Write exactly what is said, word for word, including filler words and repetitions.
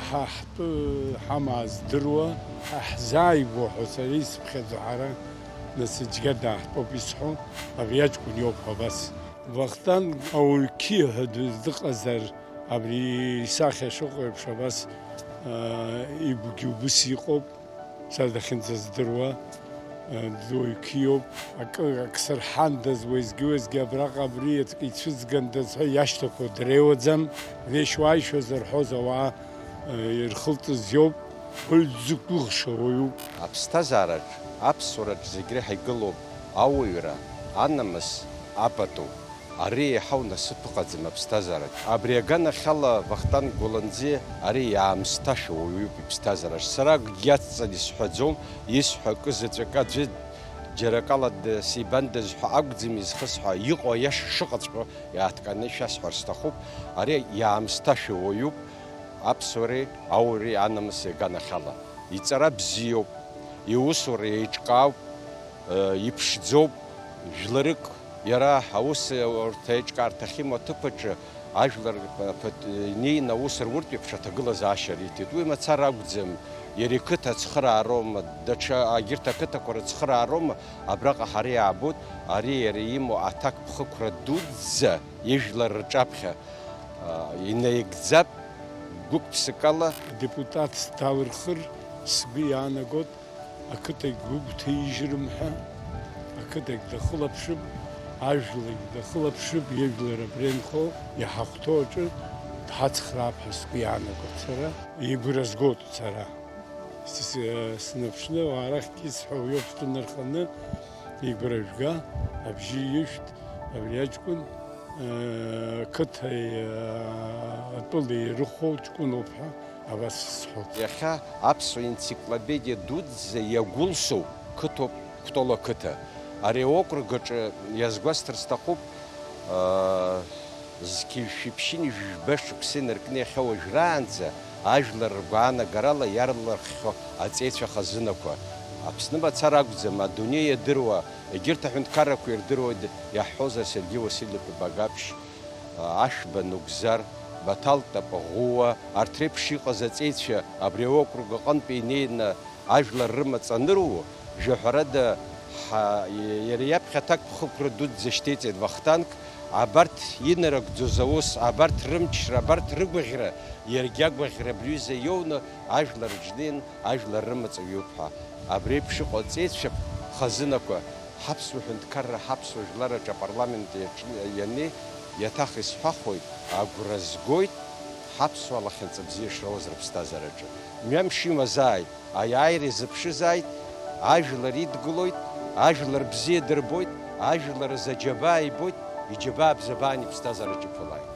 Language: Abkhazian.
Ҳа ҳтәы ҳамаа здыруа, ҳа ҳзааигәоу ҳәа сара исыԥхьаӡо ҳара, нас, ицәгьа дааҳтәоуп исҳәо, абри аҷкәын иоуп ҳәа абас. Вахтанг ауаҩ қьиа ҳәа дызыҟазар, абри исахьа шыҟоу еиԥш абас, аа, игәгьы убыс иҟоуп. Са дахьынӡаздыруа, э, дуаҩ қьиоуп. Акы, ак сырҳандаз, уеизгьы-уеизгьы абраҟа абри аӡәк ицәыӡгандаз ҳәа иашьҭақәа дреиуаӡам. Вешьуааишьо зырҳәоз ауаа, э, ирхылҵыз иоуп. Уаҩ дзықәгәыӷша уаҩуп. Аԥсҭазаараҿ, аԥсуараҿ зегь реиҳа игылоуп ауаҩра, анамыс, апату. Ари еиҳау насыԥ ыҟаӡам аԥсҭазаараҿ. Абри аганахьала Вахтанг Гәланӡиа ари иаамсҭашәа уаҩуп иԥсҭазаараҿ. Сара акгьы иацҵаны исҳәаӡом, исҳәо акы заҵәык аӡәы џьара акала д-, сибандаз ҳәа акәӡам изхысҳәа, иҟоу аиаша шыҟаҵәҟьо иааҭҟьаны шәасҳәар сҭахуп. Ари иаамсҭашәа уаҩуп аԥсуареи ауаҩреи анамыси аганахьала. Иҵара бзиоуп, иусура еиҿкаауп, э, иԥшӡоуп, жәларык иара аус, урҭ аиҿкаарҭахь имоу аҭыԥ аҿы ажәлар п-, п-, инеины аус руртә еиԥш аҭагылазаашьа риҭеит. Уи мацара акәӡам, иара иқыҭа ацхыраароума, даҽа, егьырҭ ақыҭақәа рыцхыраароума, абраҟа ҳара иаабоит, ари иара имоу аҭакԥхықәра дуӡӡа ижәлар рҿаԥхьа, а, инаигӡап, гәык-ԥсыкала. Адепутат далырхыр сгәы иаанагот, ақыҭагь гәыгәҭеижьрым ҳәа, ақыҭагь дахылаԥшып, ажәлагь дахылаԥшып, ижәлар абри анхо, иҳахәҭоу аҿы дҳацхраап ҳәа сгәы иаанагоит сара, игәра згоит сара. С-, с-, снаԥшны, уаа, арахьгьы исҳәо уиоуп, шәҭынарханы, игәра жәга, абжьы ишәҭ, абри аҷкәын, э, қыҭа, э, атәыла ирыхәо ҷкәыноуп ҳәа. Абас сҳәоит. Иахьа аԥсуа енциклопедиа дуӡӡа иагәылсу қыҭоуп Кәтол ақыҭа. Ари аокруг аҿы иазгәасҭар сҭахуп, аа, зқьи жәшәи ԥшьынҩажәи жәба шықәса инаркны иахьа уажәраанӡа ажәлар ргәаанагарала иарлаххьоу аҵеицәа хазынақәа. Аԥсны мацара акәӡам, адунеи иадыруа, егьырҭ аҳәынҭқаррақәа ирдыруеит, иаҳҳәозар, Сергеи Уасильев-иԥа Багаԥшь, Ашәба Нугзар, Баҭал Тапаӷәуа, арҭ реиԥш иҟаз аҵеицәа абри аокруг аҟынтәи инеины ажәлар рымаҵ аныруо, жәаҳәарада, ҳа-, иара иаԥхьа аҭакԥхықәра дуӡӡа шьҭеиҵеит Вахтанг, абарҭ инарыгӡоз аус, абарҭ рымчра, абарҭ рыгәаӷьра, иаргьы агәаӷьра абри аҩыза иоуны ажәлар рыҿы неин ажәлар рымаҵ ҩуп ҳәа. Абри еиԥш иҟоу аҵеицәа хазынақәа ҳаԥсуа ҳәынҭқарра, ҳаԥсуа жәлар аҿы апарламент иаҿ-, ианнеи, иаҭах исҳәахуеит, агәра згоит ҳаԥсуаа лахьынҵа бзиа шроуаз рыԥсҭазаараҿы. Мҩамш имазааит, аиааира изыԥшызааит, ажәлар идгылоит, ажәлар бзиа дырбоит, ажәлар рзы аџьабаа ибоит, иџьабаа бзабаан иԥсҭазаараҿы иԥылааит.